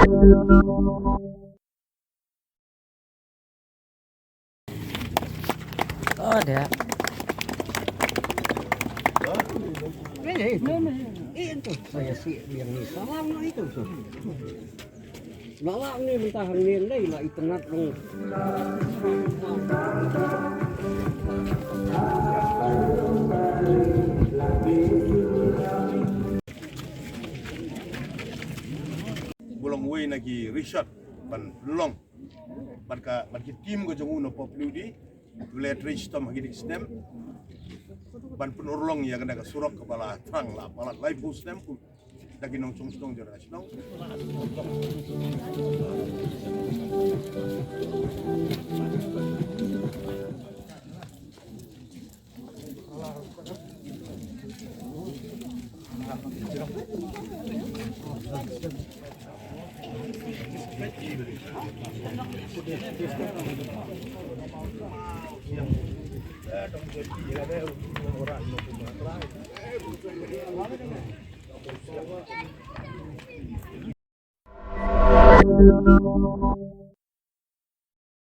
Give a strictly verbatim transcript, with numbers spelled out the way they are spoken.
Oh, dia. Ini, ini, ini tuh saya sih yang ini salah no itu tuh. Salah ni mentah ni ni lah itengat dong. Bulong wei na ki Richard ban long. Bad ka, bad ki team ka jong u na pop liu di. Bele trei shitom ha ki dik snem. Ban pynurlong ïa kane ka surok kaba la thrang la palat laiphew snem, kum da ki nongshong shnong jong ka shnong.